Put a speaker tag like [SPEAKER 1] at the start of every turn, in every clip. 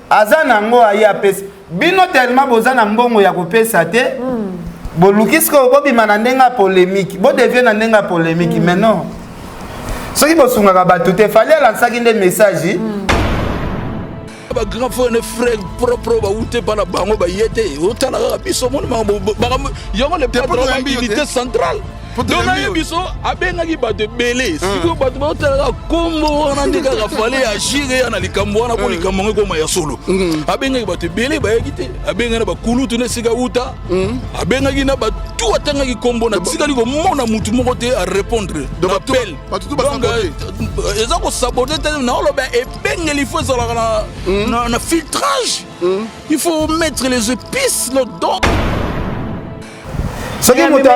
[SPEAKER 1] Aza nango aye apesi bino tellement boza na mbongo ya kopesa te. Boluki sikoyo bobima na ndenge ya polémique, bodevie na ndenge ya polémique. Mais non, soki bosungaka bato te, Fally alansaki nde message.
[SPEAKER 2] Bagrand frère ne frère propre bawute mpa na bango baye te, otala kaka biso, omoni makambo yango, le
[SPEAKER 3] padre
[SPEAKER 2] unité centrale. Donc nayebi biso abengaki bato ebele. Sikoyo bato baotala kaka kombo wana nde kaka Fally agir ya na likambo wana, mpo likambo yango ekoma ya solo. Abengaki bato ebele, bayaki te. Abengaki na bakulutu na esika wuta, abengaki na batu, atangaki kombo na tikali komona mutu moko te arépondre na appel. Donc eza kosaboter te. Naoloba ebengeli, faut ezalaka na filtrage, il faut mettre les épices là-dedans.
[SPEAKER 1] Soki moto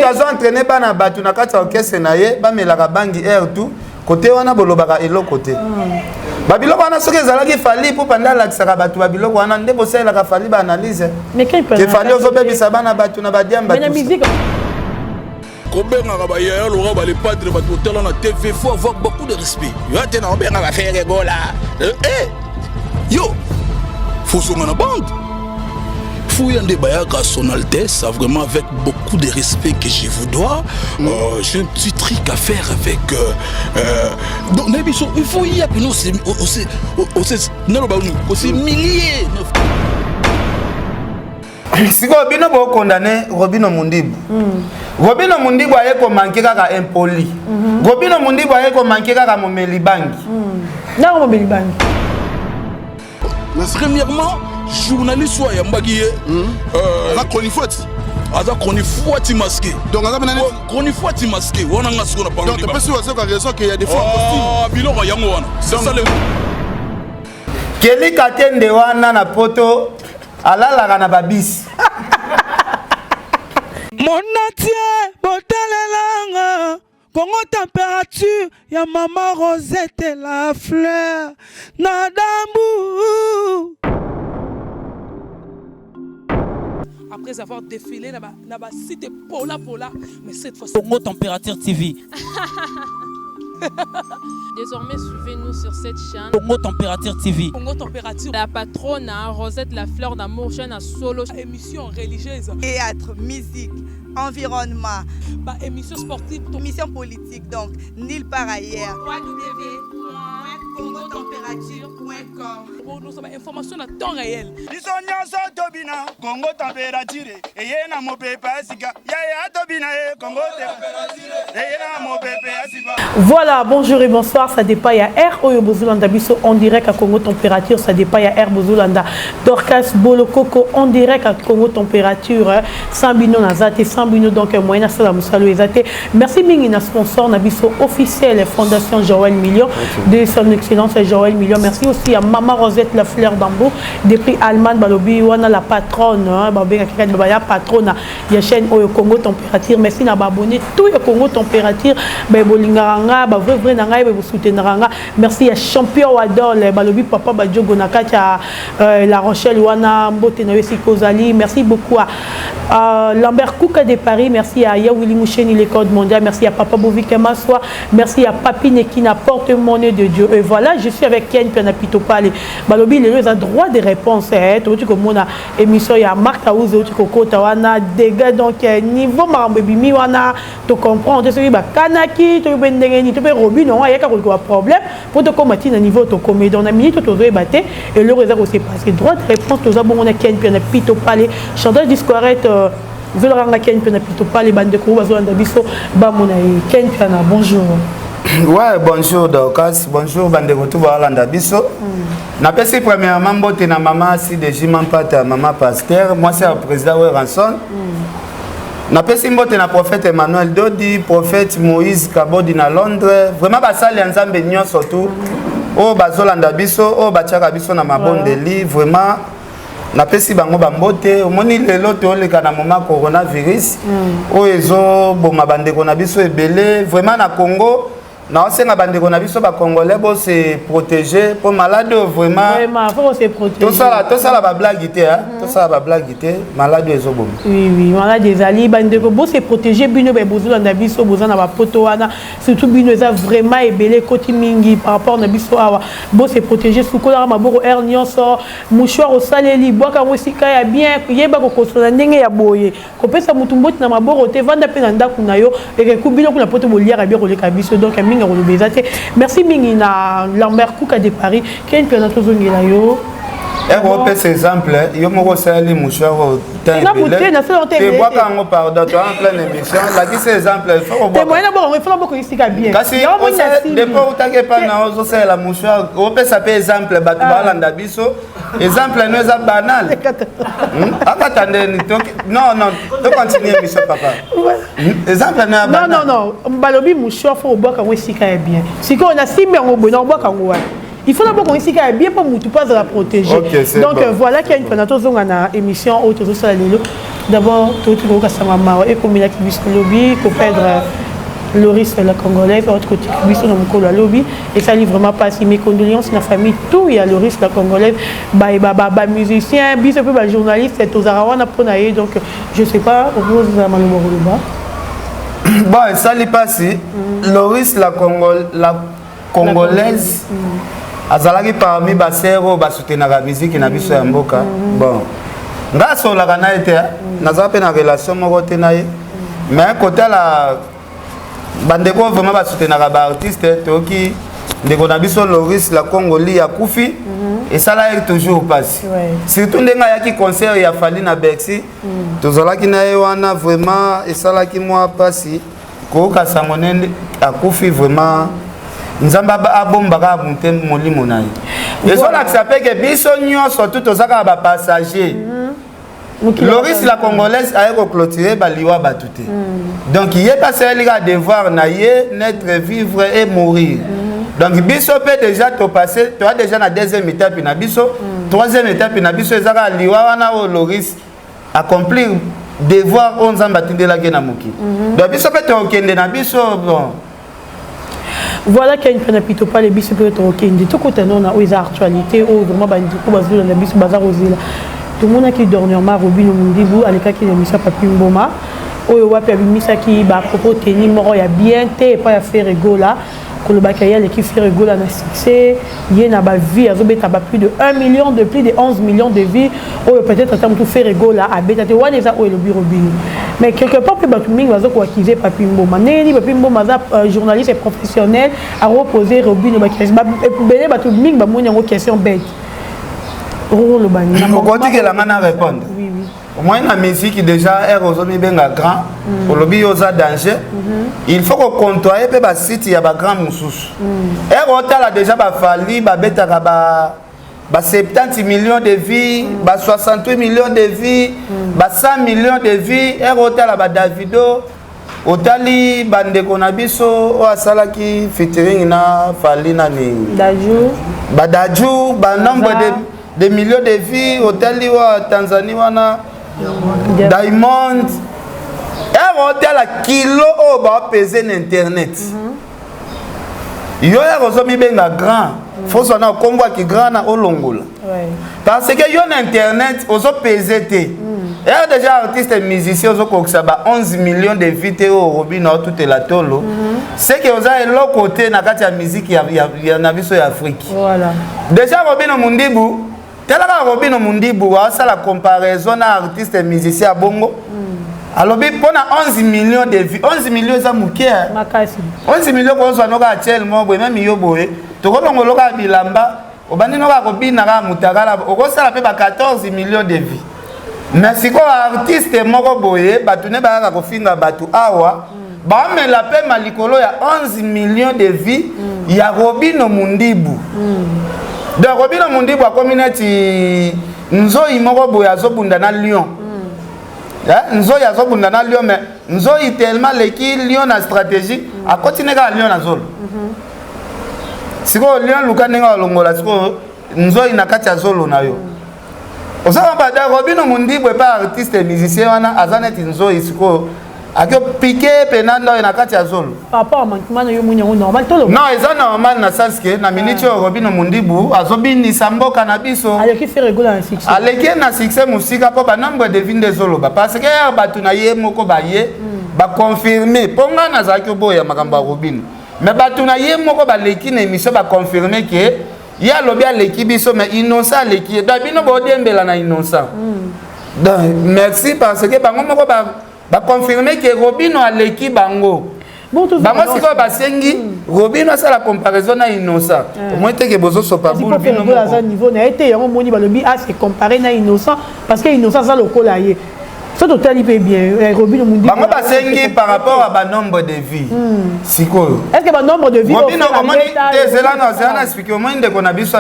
[SPEAKER 1] azo entraîne bana bato na kati ya orchestre na ye, bamelaka bangi air tout kote wana, bolobaka eloko te. Babiloko wana, soki ezalaki Fally mpo panda alakisaka bato babiloko wana, nde bosalelaka Fally baanalyse ke Fally ozobebisa bana bato na badiamba.
[SPEAKER 2] Kobengaka bayaya loka bale padre, bato otala na TV, faut avoir beaucoup de respect. Yo te na obengaka Ferre Gola, eh, yo fozonga na bande Fouya nde bayaka. Son Altesse a vraiment, avec beaucoup de respect que je vous dois, j'ai un petit truc à faire avec donc nayebi so il faut ya pino naloba os'humilier.
[SPEAKER 1] Sikoyo bino bokondane Robino Mundibu. Robino Mundibu aye komanquer kaka impoli. Robino Mundibu aye komanquer kaka momeli bangi.
[SPEAKER 4] Nango momeli bangi.
[SPEAKER 2] Premièrement, journaliste oyo ayambaki ye
[SPEAKER 3] aza chronifuati.
[SPEAKER 2] Aza chronifuati masqué.
[SPEAKER 3] Donc aza mena.
[SPEAKER 2] Chronifuati masqué wana, nga sikoyo na
[SPEAKER 3] parole. Donc topesi wasoka raison ke ya des fois
[SPEAKER 2] costume biloko yango wana, c'est ça le
[SPEAKER 1] Kelly Katende wana na poto alalaka na babisi.
[SPEAKER 5] Monatie botalelanga Kongo Température ya mama Rosette la fleur na dambu.
[SPEAKER 6] Après avoir défilé na ba site pola pola, mais cette fois
[SPEAKER 7] Congo Température TV.
[SPEAKER 8] Désormais, suivez-nous sur cette chaîne.
[SPEAKER 7] Congo Température TV.
[SPEAKER 6] Congo Température.
[SPEAKER 8] La patronne, hein, Rosette la fleur d'amour, chaîne à solo.
[SPEAKER 6] Émission religieuse.
[SPEAKER 9] Théâtre, musique, environnement.
[SPEAKER 6] Bah, émission sportive.
[SPEAKER 9] Émission politique, donc nulle part ailleurs. www.congotempérature.com.
[SPEAKER 6] Nous sommes information à temps réel.
[SPEAKER 10] Biso nyonso tobina Kongo Température eye na mopepe ya sika yaya, tobina ye Kongo eye na mopepe ya sika.
[SPEAKER 4] Voilà, bonjour et bonsoir, ça dépend ya heure oyo bozolanda biso en direct à Congo Température, ça dépend ya heure bozolanda Dorcas Bolokoko en direct à Congo Température, sans bino naza te, sans bino donc moyen nasala mosalo eza te. Merci mingi na sponsor na biso officiel, Fondation Joël Million de son excellence Joël Million. Merci aussi à Maman Rosette la fleur d'Ambour depuis Allemagne, balobi wana la patronne, hein, babengaki kaka ya patronne ya chaîne oyo Congo Température. Merci na baabonné tout ya Congo Température, bolingaka nga, bavrai vrai na ngai, bosoutenaka nga. Merci ya champion Wadol, balobi papa Badiogo na kati ya La Rochelle wana, mbote na yo esika ozali. Merci beaucoup à Lambert Kouka de Paris, merci à Yawili Moucheni, le code mondial, merci à Papa Bovik Maswa, merci à Papi Nekina, porte-monnaie de Dieu. Et voilà, je suis avec Ken Piana Pitopale. Balobi, les a droit de réponse, eh, tout comme on a émission ya Marc Aouze, tu kokota wana dégâts, donc niveau makambo ebimi wana, to comprendre soki bakanaki to mpe ndenge nini to mpe Robino ayaka koluka problème po tokóma ntina niveau tokomi. Donc na minute tozoyeba te eloko eza kose passer. Droit de réponse, toza bongo na Ken Mpe na Pito Pale, chantage discorrect ozolakanga Ken Mpe na Pito Pale. Bandeko oyo bazolanda biso bamona ye. Ken Mpiana, bonjour.
[SPEAKER 1] Ouais, bonjour Dorcas, bonjour bandeko tu balanda biso. Napesi premièrement mbote na mama CDJ Mampata, mama pasteur, mwasi ya président Werrason. Napesi mbote na prophète Emmanuel Dodi, prophète Moïse Kabodi na Londres, vraiment basali ya Nzambe nyonso tu oyo bazolanda biso, oyo batiaka biso na mabondeli, vraiment napesi bango bambote. Omoni lelo toleka na moment coronavirus oyo ezoboma bandeko na biso ebele vraiment na Congo. Naosenga bandeko na biso bacongolais bose protéger mpo maladi oyo vraiment
[SPEAKER 4] Vraiment, faut se protéger.
[SPEAKER 1] Tosala, tosala bablague te, hein? Tosala bablague te, maladi oyo ezoboma.
[SPEAKER 4] Oui, maladi ezali. Bandeko, bose protéger. Bino ba bozolanda biso, boza na bapoto wana, surtout bino, eza vraiment ebele, ekoti mingi par rapport na biso awa. Bose protéger, sukolaka maboko heure nyonso, mouchoir osaleli, bwaka yango esika ya bien, yeba kokosola ndenge ya boye, kopesa motu mboti na maboko te, vanda mpe na ndako na yo. Ekeku bino kuna poto, boliaka bien koleka biso. Donc mingi ya koloba eza te. Merci mingi na Lambert Kuka de Paris. Ken mpe tozongela yo.
[SPEAKER 1] Eko opesa exemple, yo moko osaleli mouchoir.
[SPEAKER 4] Nga mote, nasala yango te ebele te.
[SPEAKER 1] Bwaka yango, pardon, to en pleine émission, lakisa exemple, il faut
[SPEAKER 4] te moyen nabwaka yango, il faut nabwaka esika bien.
[SPEAKER 1] Kasi
[SPEAKER 4] Yango moni na simbi.
[SPEAKER 1] Depuis outaki epa na ozosalela mouchoir, opesa mpe exemple, bato balanda biso. Exemple no eza banal. Akata ndeni? Non, non, tocontinue émission, papa. Exemple no ya
[SPEAKER 4] Non.
[SPEAKER 1] banal.
[SPEAKER 4] Non, non, balobi mouchoir faut obwaka yango esika ya bien. Sikoyo nasimbi yango boye, na obwaka yango wana, il faut nabwaka yango esika ya bien mpo mutu mpo azala protégé.
[SPEAKER 1] Ok, c'est
[SPEAKER 4] Donc
[SPEAKER 1] bon.
[SPEAKER 4] voilà, Ken mpena tozonga na émission oyo tozosala lelo. D'abord touti koyokasanga mawa ekomelaki biso lobi, koperdre Loris la Congolaise oyo kotika biso na mokolo ya lobi, esali vraiment mpasi. Mes condoléances na famille tout ya Loris la Congolaise, bamusicien, biso mpe bajournaliste tozalaka wana mpo na ye. Donc je sais pas, okozala maloba koloba.
[SPEAKER 1] Bon, esali mpasi. Loris la Congolaise azalaki parmi basere oyo basoutenaka miziki na biso ya mboka. Bon, nga asololaka na ye te, naza mpe na relation moko te na ye, mais kotala bandeko oyo vraiment basoutenaka baartiste, toyoki ndeko na biso Loris la Congoli akufi, esala ye toujours mpasi, surtout ndenge ayaki concert ya Fally na Bercy, tozalaki na ye wana. Vraiment esalaki mwa mpasi koyoka sango nde akufi. Vraiment, Nzambe abombaka mute molimo na ye. Ezolakisa mpe ke biso nyonso tu toza kaka bapassager. Loris la Congolaise aye koclôturer baliwa bato te. Donc ye mpe asaleli kaka devoir na ye, naître, vivre et mourir. Donc biso mpe déjà topasse, toya déjà na deuxième étape na biso. Troisième étape na biso eza kaka liwa wana oyo Loris accomplir devoir oyo Nzambe atindelaki ye na mokili. Donc biso mpe tokokende na biso. Bon.
[SPEAKER 4] Voilà, Ken mpena pito pale, biso mpe tokokende, tokota no na oyo eza actualité oyo vraiment bandeko bazolanda biso, baza kozela. Tomonaki dernièrement Robino Mundibu alekaki na émission Papi Mboma oyo wapi abimisaki bapropos teni moko ya bien te epai ya Ferre Gola, kolobaki ye aleki Ferre Gola na succès, ye na bavie azobeta ba plus de 1 million de plus de 11 millions de vues, oyo peut-être ata motu Ferre Gola abeta te. Wana eza oyo elobi Robino. Mais quelque part mpe bato mingi baza koaccuser Papi Mboma. Ndenge nini Papi Mboma aza journaliste professionnel, akopose Robino ebele? Bato mingi bamoni yango question bête. Okoloba nini?
[SPEAKER 1] Okotikelanga na répondre.
[SPEAKER 4] Oui.
[SPEAKER 1] Omoi na musique déjà, ere ozomibenga grand, olobi yo oza danger, il faut kocontoyer mpe basite ya bagrand mosusu. Ere otala déjà baFally babetaka ba 70 millions de vues, ba 68 millions de vues, ba 100 millions de vues. Ere otala baDavido, otali bandeko na biso oyo asalaki featuring na Fally, nani?
[SPEAKER 4] Dadju.
[SPEAKER 1] BaDadju, banombre de millions de vues. Otali wa Tanzanie wana, Diamond. Ere otala kilo oyo baopese na internet, yo ere ozomibenga grand, fozwa na okombwaki grand na olongola, parce que yo na internet ozopese te. Ere déjà artiste musicien ozokokisa ba 11 millions de vues te oyo Robino otutela tolo, c'est que oza eloko te na kati ya musique ya na biso ya Afrique. Déjà Robino Mundibu, tala kaka Robino Mundibu asala comparaison na artiste musicien ya bongo, alobi mpo na 11 millions de vues. 11 millions eza moke.
[SPEAKER 4] Makasi.
[SPEAKER 1] 11 millions, kozwa noka atiele mo boye, même yo boye tokolongolo kaka bilamba, obandi noka kobina kaka mutakala, okosala mpe ba 14 millions de vues. Mais sikoyo artiste moko boye, bato ne bayaka kofinga bato awa, baomela pema likolo ya 11 millions de vues ya Robino Mundibu. Donc Robino Mundibu akomi neti nzoi moko boye azobunda na lion. Nzoi azobunda na lion, mais nzoi tellement leki lion na stratégie, akoti ne kaka lion na zolo. Sikoyo lion luka ndenge alongola sikoyo nzoi na kati ya zolo na yo. Ozaka bada Robino Mundibu epa artiste musicien wana aza neti nzoi. Sikoyo Akopike mpena ndoyo na kati ya zolo.
[SPEAKER 4] Par rapport à manquement na yo, moni yango normal tolo?
[SPEAKER 1] Non, eza normal na sens ke na minute oyo Robino Mundibu azobinisa mboka na biso.
[SPEAKER 4] Aleki Ferre Gola na succès.
[SPEAKER 1] Aleki ye na succès mosika, mpo banombre de vues nde ezoloba, parce que ya bato na ye moko baye baconfirme, mpo ngai nazalaki oboya makambo ya Robino, mais bato na ye moko baleki na émission, baconfirme ke ye alobi aleki biso, mais Innocent aleki ye. Donc bino bodembela na Innocent. Donc merci, parce que bango moko baconfirme ke Robino aleki bango. Bango sikoyo basengi Robino asala comparaison na Innocent. Omoi teke bozosopa
[SPEAKER 4] bulu bino moko. Aza niveau na ye te. Yango omoni balobi ase compare na Innocent, parce que Innocent aza lokola ye. So totali mpe bien, Robino Mundi,
[SPEAKER 1] bango basengi par rapport à banombre de vues sikoyo.
[SPEAKER 4] Est ce que banombre de vues?
[SPEAKER 1] Robino, omoni te, zela na zela na explique. Omoni ndeko na biso,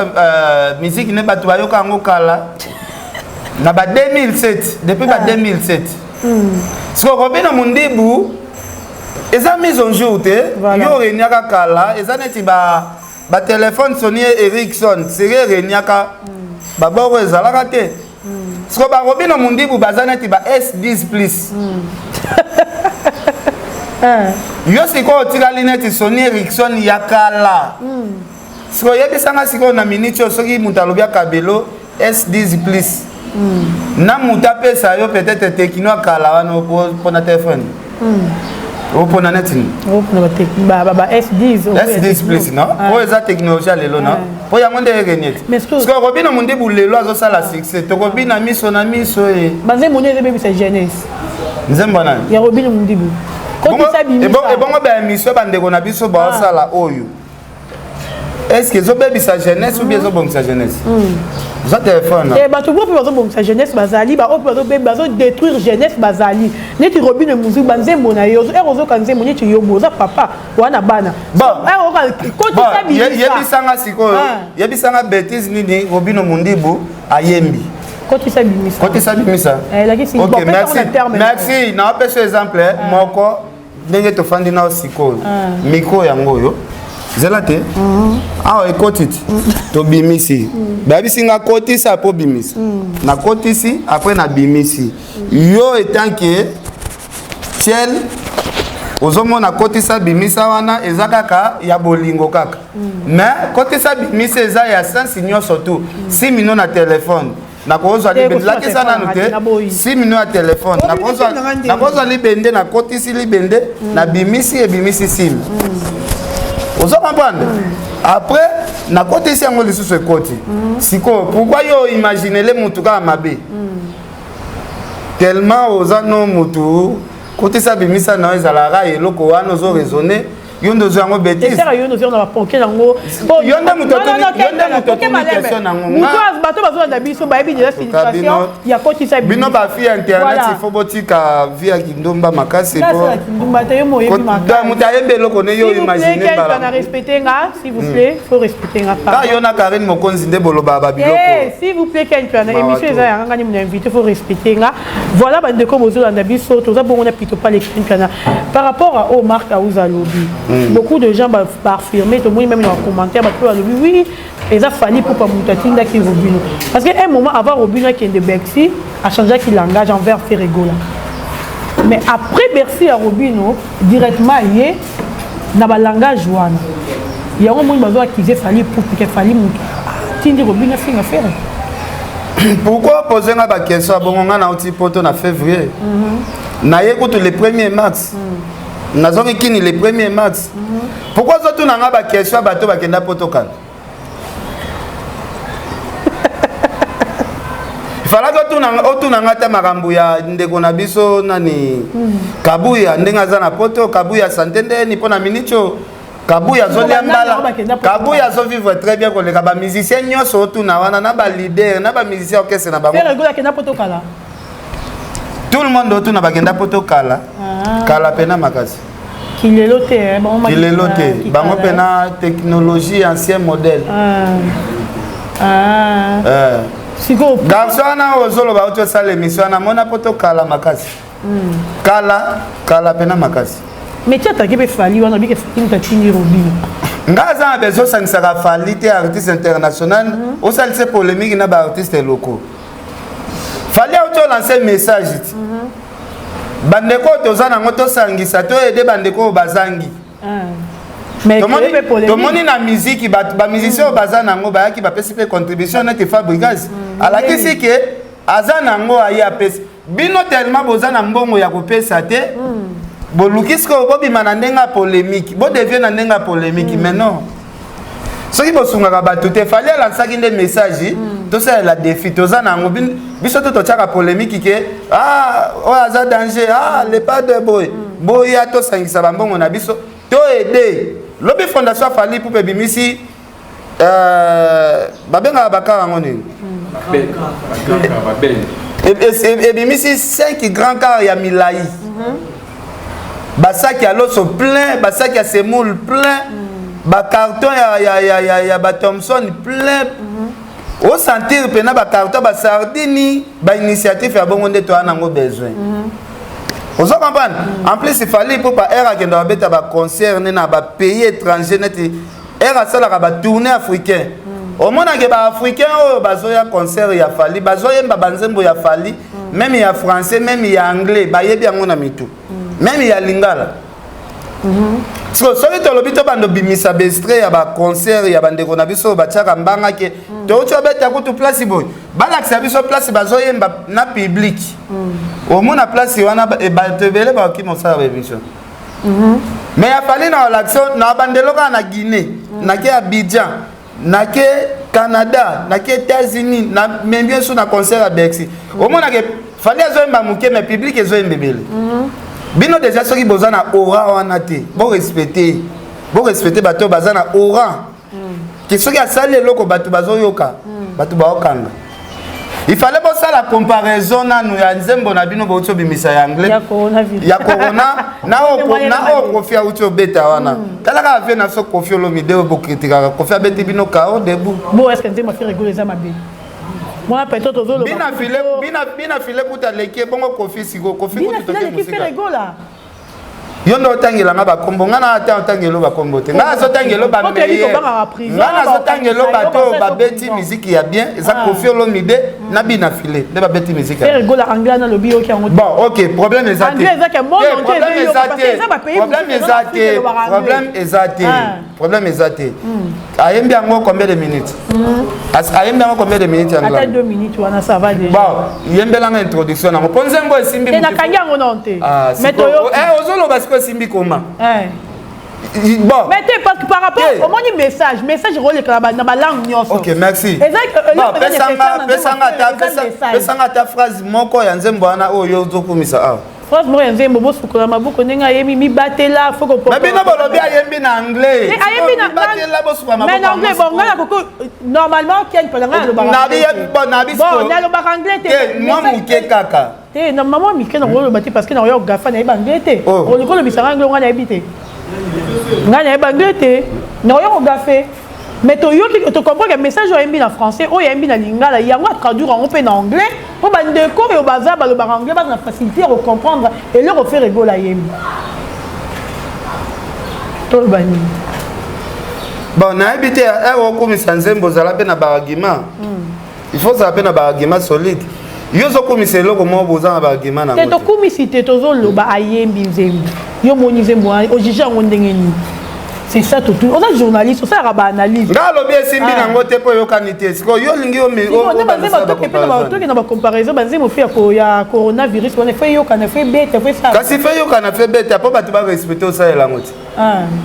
[SPEAKER 1] musique ne bato bayoka yango kala na ba 2007, depuis ba 2007. Sikoyo Robino Mundibu eza mise en jour te. Yo oreniaka kala, eza neti ba batelefone Sony Ericsson série ereniaka, baboro ezalaka te. Sikoyo baRobino Mundibu baza neti ba S10 plus. Yo sikoyo otikali neti Sony Ericsson ya kala. Sikoyo oyebisanga sikoyo, na minute oyo, soki moto alobi akabelo S10 plus na moto apesa yo peut-être Tecno ya kala wana mpona telefone, opona neti nini?
[SPEAKER 4] Ba S10.
[SPEAKER 1] S10 plus, non, oyo eza technologie ya lelo, non, mpo yango nde erenie ti. Sikoyo Robino Mundibu lelo azosala succès, tokobina miso na miso e.
[SPEAKER 4] Banzembo nde ezobebisa jeunesse.
[SPEAKER 1] Nzembo nani?
[SPEAKER 4] Ya Robino Mundibu.
[SPEAKER 1] Ebongo baémission bandeko na biso baosala oyo, est ce que ezobebisa jeunesse ou bien ezobongisa jeunesse? Oza telefone.
[SPEAKER 4] Bato bo mpe bazobongisa jeunesse bazali, baoyo mpe bazodétruire jeunesse bazali, neti Robino Muzu, banzembo na ye ere ozoka nzembo neti yo bo oza papa wana bana.
[SPEAKER 1] Yebisanga sikoyo, yebisanga bétise nini Robino Mundibu ayembi?
[SPEAKER 4] Kotisa bimisa.
[SPEAKER 1] Kotisa bimisa. Ok, merci, merci. Naopesa exemple moko. Ndenge tofandi nao sikoyo, micro yango oyo, zela te, awa ekoti ti tobimisi. Bayebisi nga kotisa po bimisa. Nakotisi, après nabimisi. Yo etanke tiel, ozomona kotisa bimisa wana eza kaka ya bolingo kaka, mais kotisa bimisa eza ya sensi nyonso tu. Si mino na telefone nakozwa libende, lakisa nanu te. Si mino ya telefone nakozwa libende, nakotisi libende, nabimisi, ebimisi sim. Ozo comprendre? Après nakotisi yango lisusu, ekoti. Sikoyo pourquoi yo imaginele mutu kaka mabe tellement oza no mutu? Kotisa bimisa na yo ezalaka eloko wana ozo raisonner, yo nde ozwa yango bétise.
[SPEAKER 4] Yo nde ozwa na baponke yango.
[SPEAKER 1] Yo nde moto otuni question nango.
[SPEAKER 4] Bato bazolanda biso bayebi deja signification ya kotisa.
[SPEAKER 1] Bino bafille ya internet, il faut botika vie ya kindumba makasi. Moto ayembi eloko ne, yo imagine.
[SPEAKER 4] Na respecte nga, s'il vous plaît, faut respecter nga.
[SPEAKER 1] Ka yo na Karine Mokonzi nde bolobaka babiloko.
[SPEAKER 4] S'il vous plaît, Ken Piana, émission eza yanga, ngani mona invité, faut respecter nga. Voilà, bandeko bozolanda biso, toza bongo na Pito Pale Ken Piana. Par rapport à Omar Kauza alobi, beaucoup de gens baaffirme, tomoni même na commentaire, bato balobi oui, eza Fally Ipupa moto atindaki Robino, parce que un moment avant Robino akende Bercy, achangeaki langage envers Ferre Gola, mais après Bercy ya Robino, directement ye na balangage wana. Yango moni bazo accuse Fally Ipupa ke Fally moto atindi Robino afinga Ferre.
[SPEAKER 1] Pourquoi pose nga baquestion ya bongo? Nga nauti Poto na février, naye kutu le 1er mars, nazongi kini le 1er mars. Pourquoi ozotuna nga baquestion ya bato bakenda Poto kala? Falaki otuna nga te makambo ya ndeko na biso nani, Kabuya, ndenge aza na Poto. Kabuya sante ndeni mpo na miniti oyo Kabuya azolia mbala. Kabuya azovivre très bien koleka bamusicien nyonso otuna wana, na baleader, na bamusicien orchestre na bango. Tout le monde otuna bakenda Poto kala kala pena makasi.
[SPEAKER 4] Kilelo te.
[SPEAKER 1] Kilelo te, bango mpena technologie ancien modèle. Garçon wana ozoloba oti osala émission wana, mona Poto kala makasi, kala kala pena makasi.
[SPEAKER 4] Mais ti ataki mpe Fally wana, obike Fally moto atindi Robino.
[SPEAKER 1] Nga aza na besoin osangisaka Fally te, artiste international, osalisa polémique na baartiste locaux. Fally auti olance message ti. Bandeko oyo toza nango, tosangisa, toyede bandeko oyo bazangi. Tomoni na miziki, bamusicien oyo baza nango bayaki, bapesi mpe contribution neti Fabrigas alakisi ke aza nango, aye apesi bino. Tellement boza na mbongo ya kopesa te, boluki sikoyo bobima na ndenge ya polémique, bodevie na ndenge ya polémique. Mais non, soki bosungaka bato te, Fally alansaki nde message, tosalela défi, toza na yango biso to totiaka polémique ke ah, oyo aza danger, ah, le padre boye boya, tosangisa bambongo na biso, toede lobi fondation Fally Ipupa ebimisi babengaka bakar yango nini, ebimisi 5 grand car ya milai, basaki ya loso plein, basaki ya semoule plein, bacarton ya bathomson plein, osentir mpena bacarton, basardini. Bainitiative ya bongo nde toya nango besoin, ozo comprendre? En plus, Fally Ipupa aire akenda babeta baconcert ne na bapays étranger, neti aire asalaka batournée africain, omonake baafricain oyo bazoya concert ya Fally, bazoyemba banzembo ya Fally, même ya français, même ya anglais, bayebi yango na mitu, même ya lingala. So soki tolobi tobanda obimisa baextrait ya baconcert ya bandeko na biso oyo batiaka mbanga ke touti obeta kutu place boye, balakisa biso place bazoyemba na public, omona place wana bato ebele bakoki mosala baémission. Mais ya Fally na olakisa na bandelo kaka na Guinée, nake Abidjan, nake Canada, nake États-Unis, namemi biso na concert ya Bercy, omonake Fally azoyemba moke mais public ezoyemba ebele. Bino déjà soki boza na aura wana te, borespecte, borespecte bato oyo baza na aura ke soki asali eloko, bato bazoyoka, bato baokanga. Il fallait bosala comparaison nanu ya nzembo na bino bouti obimisa ya anglais ya corona na oyo Koffi auti obeta wana. Tala kaka vie na biso Koffi Olomide oyo bokritikaka, Koffi abeti bino kao debout.
[SPEAKER 4] Bon, est ce que nzembo Ferre Gola eza mabe? Mwana peut-être tozoloba.
[SPEAKER 1] Bina file kuta leki ebongo Koffi siko Koffi
[SPEAKER 4] kutu toke mosika.
[SPEAKER 1] Yo nde otangelanga bakombo, ngai na ata otangelo bakombo te, ngai azotangelo bameilleur, ngai nazotangelo bato oyo babeti miziki ya bien, eza Koffi Olomide na Bina File nde babeti miziki. Bon, ok, problème eza te, problème eza te, problème eza te, problème eza te, problème eza te. Ayembi yango combien de minutes? Ayembi yango combien de minutes?
[SPEAKER 4] Ata 2 minutes wana, ça va déjà.
[SPEAKER 1] Bon, yembelanga introduction nango mpo nzembo esimbi.
[SPEAKER 4] Te, nakangi yango non te.
[SPEAKER 1] Ozoloba sikoyo esimbi koma? Bon.
[SPEAKER 4] Mais te, parce que par rapport omoni message ekoleka na balangue nyonso.
[SPEAKER 1] Ok, merci. Pesanga ata phrase moko ya nzembo wana oyo yo ozokumisa awa.
[SPEAKER 4] Phrase moko ya nzembo: bosukola maboko ndenge ayembi, mibatela.
[SPEAKER 1] Mais bino bolobi ayembi na anglais.
[SPEAKER 4] Ayembi mais na anglais. Bon, ngai nakoko normalement ken mpela ngai nalobaka, nalobaka anglais te.
[SPEAKER 1] Mwa moke kaka.
[SPEAKER 4] Te, na mama mike nakoloba te parce que nakoya kogafa, nayeba anglais te. Olingi olobisanga anglais, ngai nayebi te, ngai nayeba anglais te, nakoya kogafe. Mais toyoki, tocomprendre que message oyo ayembi na français, oyo ayembi na lingala, yango atraduire yango mpe na anglais mpo bandeko oyo baza balobaka anglais baza na facilité ya kocomprendre eloko Ferre Gola ayembi. Toloba nini?
[SPEAKER 1] Bon, nayebi te. Ere okumisa nzembo, ozala mpe na baargument. Il faut ozala mpe na baargument solide. Yo ozokumisa eloko moko, boza na baargument
[SPEAKER 4] nango te. Tokumisi te, tozoloba ayembi nzembo. Yo moni nzembo wana, ojuge yango ndenge nini? C'est ça, totu oza journaliste, osalaka baanalyse.
[SPEAKER 1] Nga alobi esimbi nango te mpo oyokani te. Sikoyo yo olingi
[SPEAKER 4] toke na bacomparaison banzembo mpe ya coronavirus wana, faut eyokana, faut ebeta, faut esala.
[SPEAKER 1] Kasi faut eyokana, faut ebeta mpo bato barespecte. Osalela yango te,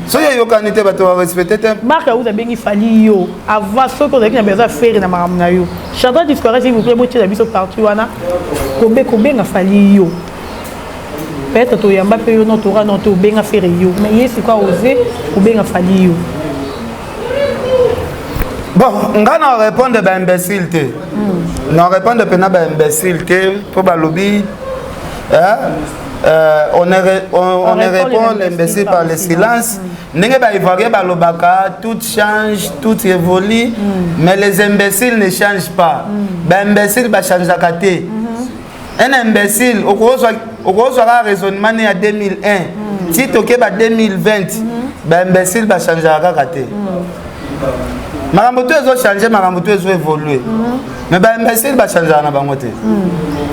[SPEAKER 1] soki eyokani te, bato barespecte te.
[SPEAKER 4] Mark Auza abengi Fally yo avant soki ozalaki na besoin Ferre na makambo na yo. Chantal disparaît, s'il vous plaît, botiela biso partout wana kobenga Fally yo. Peut-être toyamba mpe yo, non tora, non tobenga Ferre yo, mais ye sikoyo ose kobenga Fally yo.
[SPEAKER 1] Bon, nga na répondre baimbécile te, na répondre mpena baimbécile te mpo balobi on ne répond l'imbécile par le silence. Ndenge baivoirien balobaka, tout change, tout évolue, mais les imbéciles ne changent pas. Baimbécile bachangeaka te. Un imbécile, okozwa kaka raisonnement ne ya 2001 ti toke ba 2020, baimbécile bachangeaka kaka te. Makambo to ezo changer, makambo to ezo évoluer. Mais ba imbécile ba changeaka na bango te.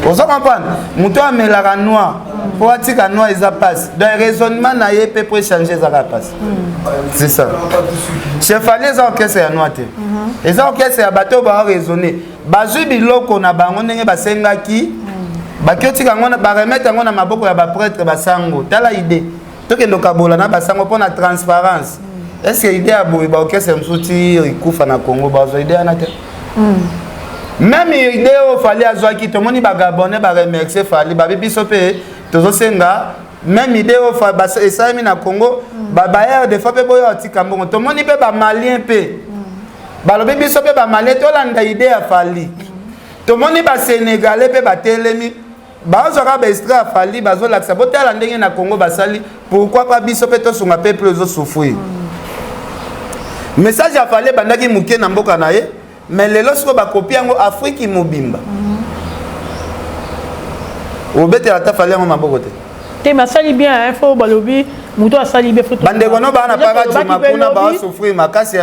[SPEAKER 1] Ozo comprendre? Moto amelaka noir po atika noir eza pasi. Donc raisonnement na ye mpe po echanger ezaka pasi. C'est ça. Chez Fally eza orchestre ya noir te. Eza orchestre ya bato oyo bao raisonner. Bazwi biloko na bango ndenge basengaki, baki otika yango, baremettre yango na maboko ya baprêtre basango. Tala idée. Tokende okabola na basango mpo na transparence. Est-ce que idée ya boye baorchestre mosusu ti ekufa na Congo bazwa idée wana te? Même idée oyo Fally azwaki, tomoni bagabonais baremercie Fally, babi biso mpe tozosenga même idée oyo esalemi na Congo. Babailleurs des fois mpe boyo atika mbongo. Tomoni mpe bamalien mpe balobi biso mpe bamalien tolanda idée ya Fally. Tomoni basénégalais mpe batelemi, bazwaka baextrait ya Fally, bazolakisa botala ndenge na Congo basali. Pourquoi pas biso mpe tosunga peuple ezosouffrir? Message ya Fally ebandaki moke na mboka na ye, mais lelo sikoyo bakopi yango Afriki mobimba. Obetela ata Fally yango maboko te.
[SPEAKER 4] Te, mais asali bien hein, faut balobi moto asali bien, faut
[SPEAKER 1] Bandeko no baa na Pakadjuma kuna baosouffrir makasi.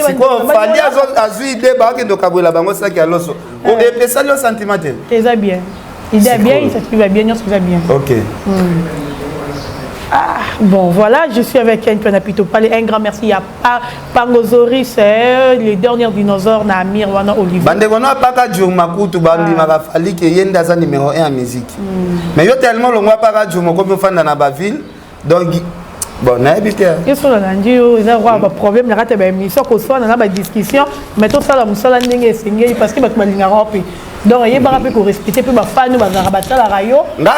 [SPEAKER 1] Sikoyo Fally azwi idée, baokende okabwela bango saki ya loso. Epesali yo sentiment te?
[SPEAKER 4] Eza bien, idée bien, initiative ya bien, nyonso eza bien.
[SPEAKER 1] Ok.
[SPEAKER 4] Ah, bon, voilà, je suis avec Ken Pito Palais. Un grand merci à Pangozoris, les derniers dinosaures, na Amir, wana Olivier.
[SPEAKER 1] Bandeko no Pakadjuma kutu bandimaka Fally ke ye nde aza numéro 1 ya musique. Mais yo tellement longwa Pakadjuma, okomi ofanda na baville, donc bon, nayebi te.
[SPEAKER 4] Yo so nalandi yo, eza roi baproblème na kati ya baémission, koswana na badiscussion, mais tosala mosala ndenge esengeli, parce que bato balingaka mpe. Donc eyebaka mpe korespecte mpe bafani bazalaka, batalaka yo.
[SPEAKER 1] Nga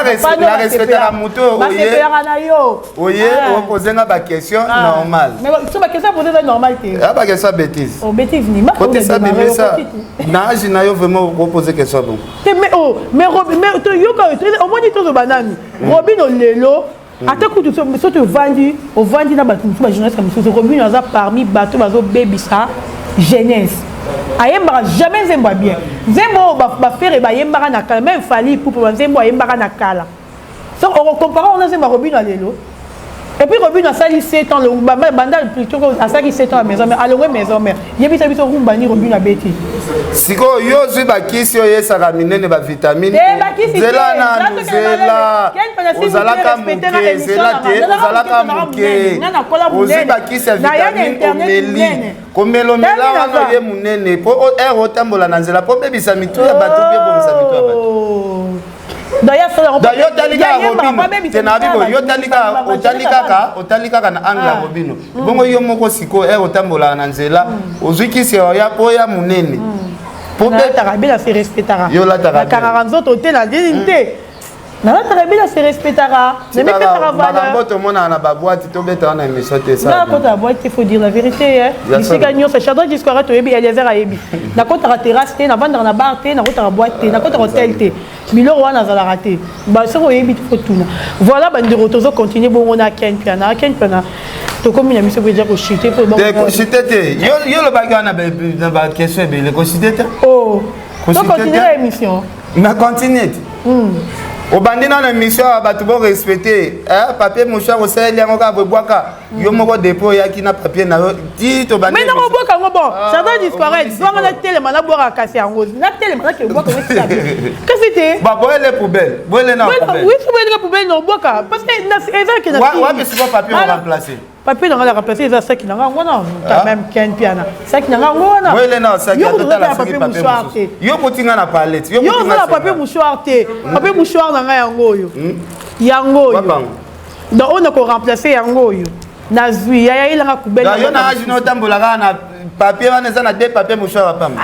[SPEAKER 1] respectaka moto.
[SPEAKER 4] Basepelaka na yo.
[SPEAKER 1] Oye opozenga baquestion normal.
[SPEAKER 4] So baquestion pose eza normal te.
[SPEAKER 1] Ya baquestion ya bêtise.
[SPEAKER 4] Oh, bêtise ni?
[SPEAKER 1] Kotisa bimisa na age na yo, vraiment okopose question bon.
[SPEAKER 4] Te, mais oh, mais mais yoka, omoni tozoba nani, Robino lelo ata kutu soki ovandi, ovandi na bato mosusu, bajournaliste mosusu, Robino aza parmi bato bazobebisa jeunesse. Ayembaka jamais nzembo ya bien. Nzembo oyo baFerre bayembaka na kala, même Fally Ipupa, banzembo ayembaka na kala, so okocompare wana nzembo ya Robino ya lelo. Et puis Robino asali 7 ans banda, plutôt asalaki 7 ans ya maison mère, alongwe maison mère. Yebisa biso rumba ni Robino abeti.
[SPEAKER 1] Sikoyo yo ozwi bakisi oyo eyesaka minene, bavitamine. Nzela nanu, zela, ozalaka moke, zela te, ozalaka moke, ozwi bakisi ya vitamine, omeli, komelomela wana oye monene mpo ere otambola na nzela mpo obebisa mitu ya bato mpe ebongisa mitu ya bato. Yo otali kaka Robino te, na bibo yo otali kaka, otali kaka, otali kaka na angle ya Robino. Bongo yo moko sikoyo, ere otambolaka na nzela, ozwi kisi oya mpo ya monene.
[SPEAKER 4] Nalataka bien, se respectaka.
[SPEAKER 1] Yo olataka.
[SPEAKER 4] Nakangaka nzoto te, na nini te, nalataka bien, se respectaka, namipesaka valeur.
[SPEAKER 1] Makambo tomonaka na baboîte, tobetaka na émission te.
[SPEAKER 4] Nakota na boîte te, faut dire la vérité. Bisika nyonso Chadra Disquara toyebi, Eliezer ayebi, nakotaka terrasse te, navandaka na bar te, nakotaka boîte te, nakotaka hotel te, biloko wana azalaka te. Soki oyebi te, faut tuna. Voilà, bandeko, tozocontinue bongo na Ken Piana. Ken Piana, tokomi na biso mpe deja kochute.
[SPEAKER 1] Kochute te, yo olobaki wana na baquestion ebele, kochute te.
[SPEAKER 4] Tocontinue na émission.
[SPEAKER 1] Na continue te, obandi nano émission awa, bato borespecte papier mouchoir, osaleli yango kaka bwebwaka yo moko depuis oyaki na papier na yo ti tobandi.
[SPEAKER 4] Mais nakobwaka yango. Bon, ça doit disparaître. Zwanga natelema, nabwaka kasi yango, natelema, nake bwaka yango esika kasi te.
[SPEAKER 1] Ba boyele poubelle, boyele na poubelle.
[SPEAKER 4] Oui, boyele poubelle, na obwaka parce que eza ke
[SPEAKER 1] na wapi siko papier o remplacer?
[SPEAKER 4] Papier na nga na remplacer eza saki na nga yango wana. Quand même, Ken Piana, saki na nga yango wana.
[SPEAKER 1] Boyele na saki.
[SPEAKER 4] Yo totala papier mouchoir te.
[SPEAKER 1] Yo kotinga na palette.
[SPEAKER 4] Yo oza na papier mouchoir te. Papier mouchoir na nga yango oyo, yango oyo. Donc oyo nako remplacer yango oyo nazwi yaya elanga kubele.
[SPEAKER 1] Yo na age no otambola kaka na papier wana, eza na deux papier mouchoir ya pamba.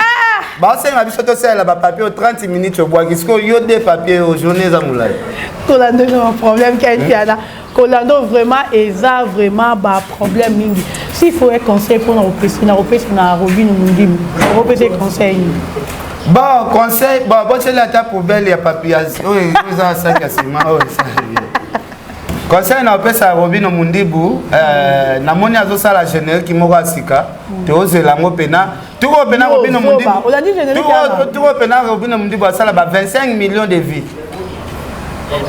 [SPEAKER 1] Baosenga biso tosalela bapapier oyo 30 minutes obwaki. Sikoyo yo deux papier oyo, journée eza molai.
[SPEAKER 4] Kolanda eza baproblème, Ken Piana. Kolanda vraiment eza vraiment baproblème mingi. S'il faut un conseil mpona kopesa, na kopesa na Robino Mondimi, okopesa conseil nini?
[SPEAKER 1] Bon, conseil, bon, botyeli ata poubelle ya papier oyo eza saki ya nsima oyo. Conseil na opesa Robino Mundibu, namoni azosala générique moko ya sika, tozela yango mpena tuko mpena Robino Mundibu, tuko mpena Robino Mundibu asala ba 25 millions de vues.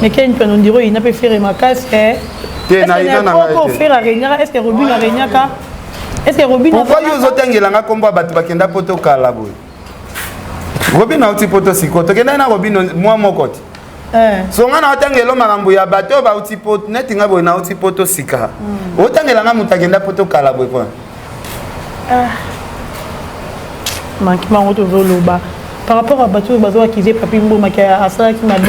[SPEAKER 4] Mais Ken mpe nondiro oyina mpe Ferre makasi.
[SPEAKER 1] Te, na ina na ngai
[SPEAKER 4] te. Ferre aregnaka, est ce que Robino aregnaka? Est-ce que Robin
[SPEAKER 1] Pourquoi yo ozotangela nga nkombo ya bato bakenda poto kala boye? Robin auti poto sikoyo, tokendaki na Robin mwa moko te. So nga naotangela makambo ya bato oyo bauti poto neti nga boye, nauti poto sika. Otangela nga moto akenda poto kala boye po
[SPEAKER 4] Manquement yango tozoloba par rapport à bato oyo bazoakize Papi Mboma ke asalaki mabe,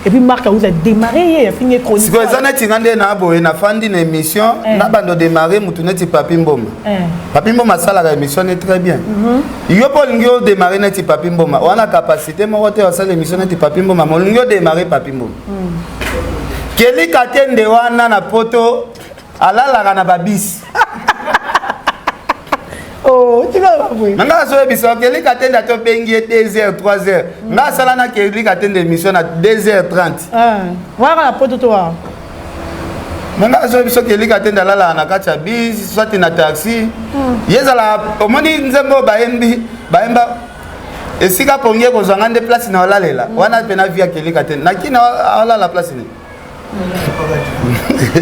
[SPEAKER 4] et puis Marc Auza démarré ye, afingi chronique.
[SPEAKER 1] Sikoyo eza neti nga nde na boye nafandi na émission na bando démarré motu neti Papi Mboma. Papi Mboma asalaka émission ne très bien. Yo mpo olingi odémarre neti Papi Mboma wana, capacité moko te osala émission neti Papi Mboma, ma olingi odémarre Papi Mboma. Kelika te nde wana na poto alalaka na babisi.
[SPEAKER 4] Oh, tika boye.
[SPEAKER 1] Na nga azoyebisa Kelika te nde ata obengi ye 2 heures, 3 heures, nga asala na Kelika te nde émission na 2 heures 30.
[SPEAKER 4] Waka na poto to wa.
[SPEAKER 1] Na nga azoyebi soki elika te nde alalaka na kati ya bus, soit na taxi. Ye ezala omoni nzembo oyo bayembi, bayemba esika pongi ekozwa nga nde place na olalela wana mpe na vi akelika te nakina alala place nini?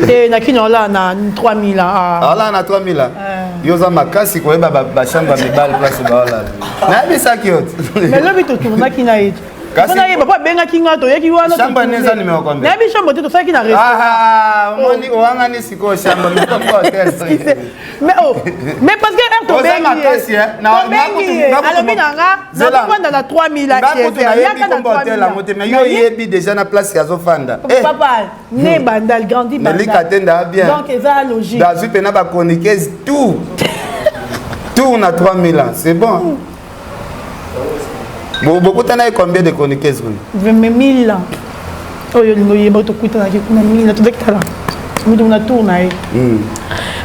[SPEAKER 4] Te, nakini olala na 3000. Ah.
[SPEAKER 1] Aolala na 3000. Yo oza makasi koyeba bachambre ya mibale place baolala, nayebisaki yo te.
[SPEAKER 4] Mais lobi totournaki na ye.
[SPEAKER 1] Kasi-
[SPEAKER 4] Mpona ye papa abengaki nga, toyaki wana.
[SPEAKER 1] Chambre ne eza numéro combien?
[SPEAKER 4] Nayebi chambre te, tosalaki na restaurant.
[SPEAKER 1] Ah, omoni owangani sikoyo chambre moko hotel.
[SPEAKER 4] Mais oh, mais parce que heure
[SPEAKER 1] Oza
[SPEAKER 4] tobengi
[SPEAKER 1] makasi,
[SPEAKER 4] ye
[SPEAKER 1] eh.
[SPEAKER 4] tobengi ye, alobi na nga
[SPEAKER 1] Zela.
[SPEAKER 4] nazofanda na 3000.
[SPEAKER 1] Nga kutu nayebi
[SPEAKER 4] Yaka na
[SPEAKER 1] kombo hotel yango te, mais yo oyebi déjà na place azofanda. Eh,
[SPEAKER 4] Papa ne Bandal, grandi Bandal.
[SPEAKER 1] Nelika te nda bien.
[SPEAKER 4] Donc eza logique.
[SPEAKER 1] Nazwi mpena bachroniqueuse tout tour na 3000 ans, c'est bon. Bokutana ye combien de chroniqueuse kuna?
[SPEAKER 4] Mais 1000 ans oyo olingi oyeba, tokutanaki kuna 1000, tozaki tala moto na tour na ye.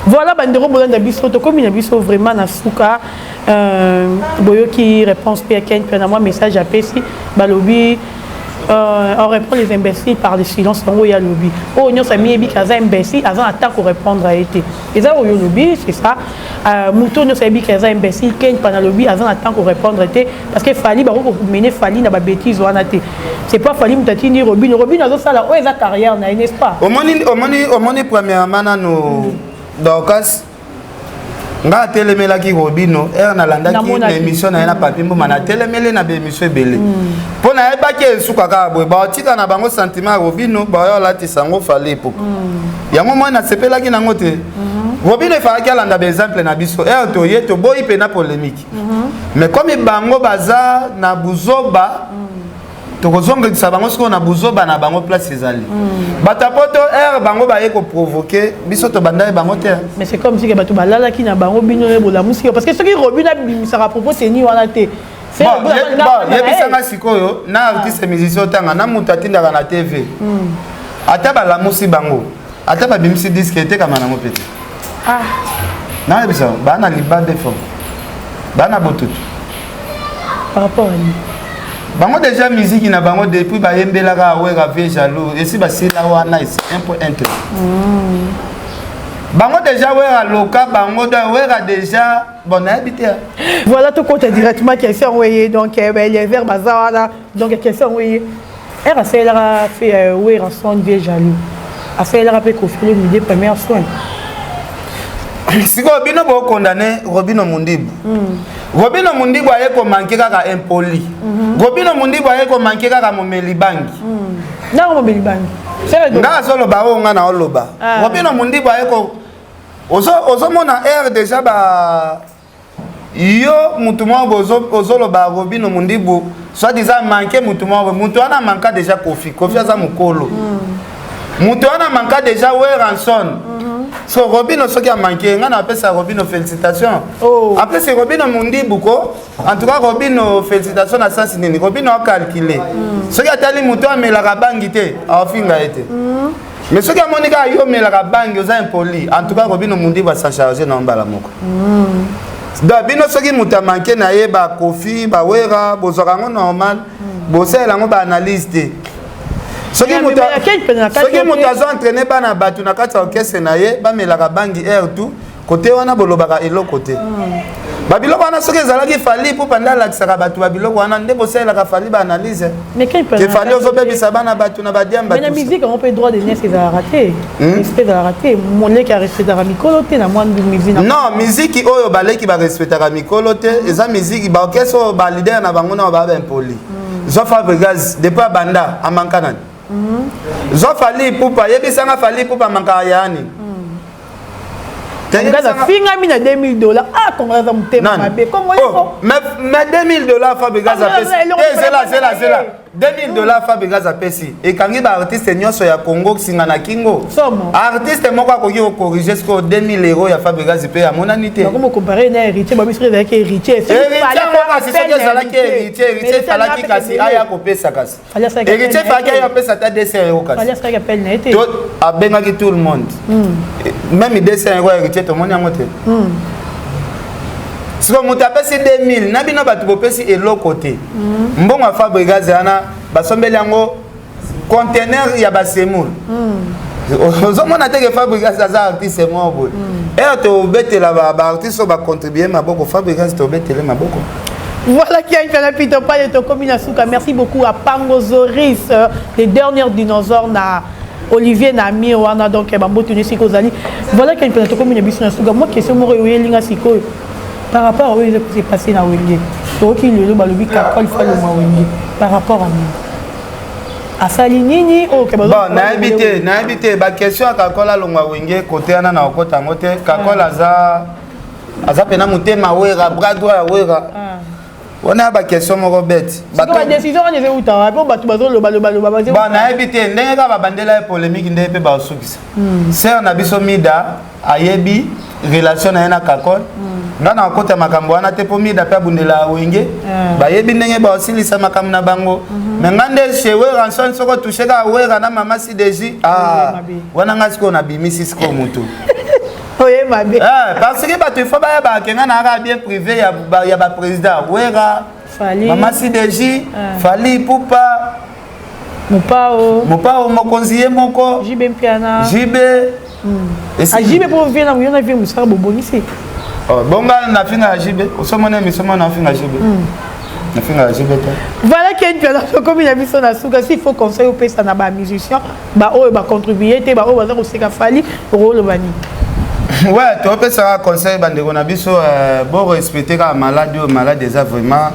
[SPEAKER 4] Voilà, bandeko bolanda biso, tokomi na biso vraiment na suka. Boyoki réponse mpe ya Ken mpe na mwa message apesi, balobi on répond les imbéciles par le silence. Yango oyo alobi, oyo nyonso amiyebi ke aza imbécile, aza na temps korépondre ye te. Eza oyo olobi, c'est ça. Moto nyonso ayebi ke aza imbécile, Ken pana alobi aza na temps korépondre te, parce que Fally, bakoki komene Fally na babêtise wana te. C'est pas Fally moto atindi Robino. Robino azosala oyo eza carrière na ye, n'est-ce pas?
[SPEAKER 1] Omoni, omoni, omoni, premièrement nano Dorcas, nga atelemelaki Robino ere nalandaki na
[SPEAKER 4] Namonaki.
[SPEAKER 1] émission na ye na Papi Mboma. Natelemeli na baémission ebele mpo nayebaki esuka kaka boye, baotika na bango sentiment ya Robino, baoya olatisa yango Fally Ipupa. Yango moi nasepelaki nango te. Robino efalaki alanda baexemple na biso ere toye toboyi mpe na polémique, mais comme bango baza na buzoba, tokozongisa bango sikoyo na buzoba na bango. Place ezali bato ya poto ere bango baye koprovoke biso, tobanda ye bango te.
[SPEAKER 4] Mais c'est comme si ke bato balalaki na bango, bino ye bolamusi yo, parce que soki Robino abimisaka propos teni wana te.
[SPEAKER 1] Bon, yebisanga sikoyo, na artiste musicien otanga na moto atindaka na TV, ata balamusi bango, ata babimisi disque, etekama nango mpe te. Nayebisa, baa na libabe fort, baa na botutu.
[SPEAKER 4] Par rapport à lui.
[SPEAKER 1] Bango déjà musique na bango depuis bayembelaka awera vie jaloux, esi basila wana, esi 1.1 te. Bango déjà Wera loka bango, donc Wera déjà, bon, nayebi te.
[SPEAKER 4] Voilà, tokota directement question yango eye. Donc Eliezer baza wana. Donc question yango eye, ere asalelaka fe Wera son vie jaloux, asalelaka mpe Koffi Olomide première soin.
[SPEAKER 1] Sikoyo bino bokondane Robino Mundibu. Robino Mundibu aye komanke kaka impoli. Robino Mundibu aye komanke kaka momeli bangi.
[SPEAKER 4] Nango mobeli bangi.
[SPEAKER 1] Nga azoloba oyo nga na oloba. Robino Mundibu aye ko ozomona aire déjà ba yo mutu moko boye ozoloba Robino Mundibu soit disant manke mutu moko boye. Mutu wana manka déjà Kofi. Kofi aza mokolo. Mutu wana manka déjà Werrason. So Robino soki amanke, nga na apesa Robino félicitation.
[SPEAKER 4] Oh.
[SPEAKER 1] En plus Robino Mundibu ko, en tout cas Robino félicitation na sens nini? Robino acalcule. Soki atali moto amelaka bangi te, aofinga ye te, mais soki amoni kaka yo omelaka bangi, oza impoli, en tout cas Robino Mundibu asa charge na mbala moko. Donc bino soki moto amanke na ye bakofi bawera, bozwaka yango normal, bosalela yango baanalyse te. Soki moto azo entraîne bana bato na kati ya orchestre na ye bamelaka bangi aire tout. Kote wana bolobaka eloko te. Babiloko wana soki ezalaki Fally Ipupa nde alakisaka bato babiloko wana nde bosalelaka Fally ba analyse. Ke Fally ozobebisa bana bato na badiamba.
[SPEAKER 4] Mais na musique yango mpe droit de nièce ezalaka te. Respect ezalaka te. Moleki arespectaka mikolo te na mwa musique.
[SPEAKER 1] Non, musique oyo baleki barespectaka mikolo te eza musique ba orchestre oyo ba leader na bango na ba ba impoli. Zwa Fabregas depuis abanda amanka nani? Zwa Fally Ipupa yebisanga Fally Ipupa amankaka ya nini?
[SPEAKER 4] Afingami na 2000 dollars. Ah, Congolais aza motema mabe. Congolais.
[SPEAKER 1] Oh, mais 2000 dollars Fabregas apesi. Zela zela zela. 2000 dollars Fabregas apesi. Ekangi ba artiste nyonso ya Congo singa na kingo. Artiste moko akoki ko corriger siko 2000 euros ya Fabregas pe amonani te.
[SPEAKER 4] Nakomo comparer na héritier, ba biso ezalaki héritier.
[SPEAKER 1] Héritier ngo kasi soki ezalaki héritier, héritier falaki kasi aya kopesa kasi. Héritier falaki aya kopesa ata 200 euros kasi. To abengaki tout le monde. Même 200 euros héritier tomoni yango te. Sikoyo moto apesi 2000 na bino bato bopesi eloko te. Mbongo ya Fabregas wana basombeli yango conteneur ya basemoule. Ozomona te ke Fabregas aza artiste moko boye. Ere tobetela baartiste oyo bacontribue maboko, Fabregas tobetele maboko.
[SPEAKER 4] Voilà qui a été la pito pas de Tokomi Suka. Merci beaucoup à Pango Zoris, les derniers dinosaures na Olivier na Amir wana donc bambote nyonso kozali. Voilà qui a été la Tokomi na Suka. Moi question moko yoyelinga sikoyo par rapport à oyo eza s'est passé na Wenge. Tokoki lelo balobi Kakol Faloma Wenge par rapport à nini? Asali nini oyo ke
[SPEAKER 1] bon nayebi te, nayebi te baquestion ya Kakol alongwa Wenge kote wana na okota yango te. Kakol aza aza mpena motema Wera, bras droit ya Wera. Wana baquestion moko bete.
[SPEAKER 4] Badécision wana ezeuta wapi? Po bato bazolobaloba.
[SPEAKER 1] Bon, nayebi te ndenge kaka babandela ye polémique ndenge mpe basukisa. Sere na biso Mida ayebi relation na ye na Kakol. Nga na okota makambo wana te mpo Mida mpe abundela Wenge, bayebi ndenge baosilisa makambo na bango. Me nga nde chez Werrason, soki otouche kaka Wera na mama Sideji, ah, wana nga sikoyo nabimisi sikoyo motu.
[SPEAKER 4] Oye mabe.
[SPEAKER 1] Parce que bato ifo bayebaka ke nga nayaka bien privé ya baprésident Wera, mama Sideji, Fally Ipupa,
[SPEAKER 4] Mopao.
[SPEAKER 1] Mopao mokonzi ye moko.
[SPEAKER 4] JB Mpiana.
[SPEAKER 1] JB.
[SPEAKER 4] JB mpo vie na yo na vie mosaka bobongisi.
[SPEAKER 1] Bonga nafinga ya JB, osomona émission mona nafinga JB, nafinga ya JB te.
[SPEAKER 4] Voilà Ken Mpiana, tokomi na biso na suka. S'il faut conseil opesa na bamusicien baoyo bacontribue te, baoyo baza koseka Fally, okoloba nini?
[SPEAKER 1] Ouais, topesaka conseil bandeko na biso, borespecte kaka maladi oyo. Maladi eza vraiment,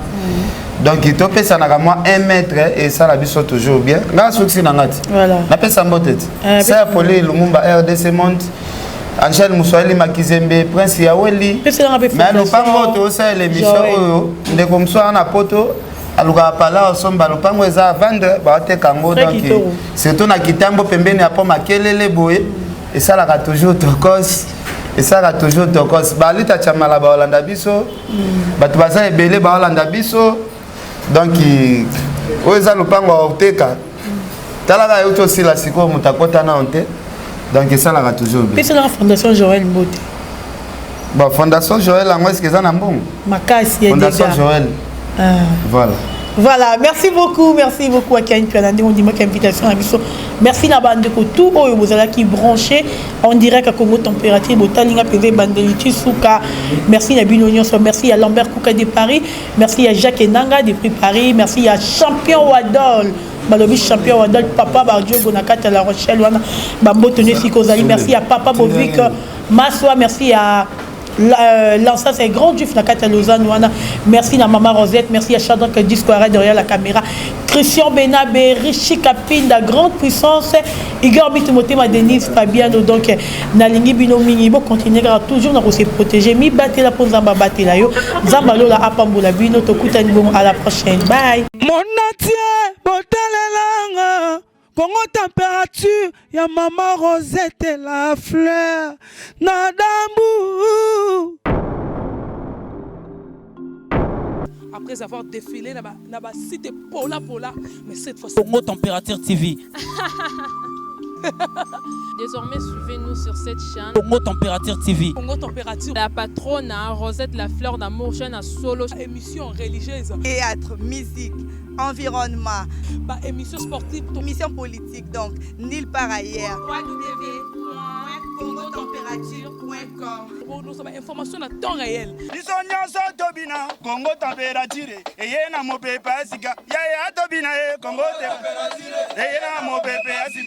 [SPEAKER 1] donc topesanaka mwa 1 mètre, esala biso toujours bien. Nga sukisi na nga ti napesa mbote ti Ser Poli Lumumba, RDC Monde, Angèle Muswahili Makizembe, Prince Yaweli. Mais lopango oyo tozosalela émission oyo, ndeko mosusu aza na Poto, alukaka pala osomba lopango, eza vendre, baoteka yango. Donc surtout na Kitambo, pembeni ya po Makelele boye, esalaka toujours tokos, esalaka toujours tokos. Balita Chamala baolanda biso, bato baza ebele baolanda biso. Donc oyo eza lopango ya oteka, talaka euti osila sikoyo, moto akota nano te, donc esalaka toujours bien.
[SPEAKER 4] Peselaka Fondation Joël mbote.
[SPEAKER 1] Bon, Fondation Joël yango eske eza na mbongo?
[SPEAKER 4] Makasi.
[SPEAKER 1] Fondation Joël, voilà.
[SPEAKER 4] Voilà, merci beaucoup, merci beaucoup à Ken Piana ndenge ondimaki invitation na biso. Merci na bandeko tout oyo bozalaki branché en direct à Congo Température, botalinga mpenza ebandeli ti suka. Merci na bino nyonso, merci à Lambert Kouka de Paris, merci à Jacques Enanga depuis Paris, merci à Champion Wadol. Balobi Champion Wadol, papa Bardiogo na kati ya La Rochelle wana, bamboto nyonso kozali. Merci à papa Bovik Maswa, merci à Lança, c'est grand juif na kati ya Lausanne wana. Merci na maman Rosette, merci à Shadrach Discoara derrière la caméra. Christian Benabe, Richie Kapinda, grande puissance, Igor Bitumotema, Denise Fabiano. Donc nalingi bino mingi, bo continuer toujours na se protéger. Mi batela po Nzamba batela yo. Nzamba lola apambola bino, tokutani bongo à la prochaine. Bye.
[SPEAKER 5] Mon entier, botalelanga Congo Température ya mama Rosette la fleur na dambu.
[SPEAKER 6] Après avoir défilé na ba site pola pola, mais cette fois
[SPEAKER 7] Congo Température TV.
[SPEAKER 8] Désormais, suivez-nous sur cette chaîne.
[SPEAKER 7] Congo Température TV.
[SPEAKER 6] Congo Température.
[SPEAKER 8] La patronne, hein, Rosette la fleur d'amour, chaîne à solo.
[SPEAKER 6] Émission religieuse.
[SPEAKER 9] Théâtre, musique, environnement.
[SPEAKER 6] Bah, émission sportive.
[SPEAKER 9] Émission politique, donc nulle part ailleurs.
[SPEAKER 6] www.
[SPEAKER 9] Congotemperature.com.
[SPEAKER 6] Bozwa ba information na temps réel.
[SPEAKER 10] Biso nyonso tobina Kongo température eye na mopepe ya sika. Yaya, tobina ye, Kongo eye na mopepe ya sika.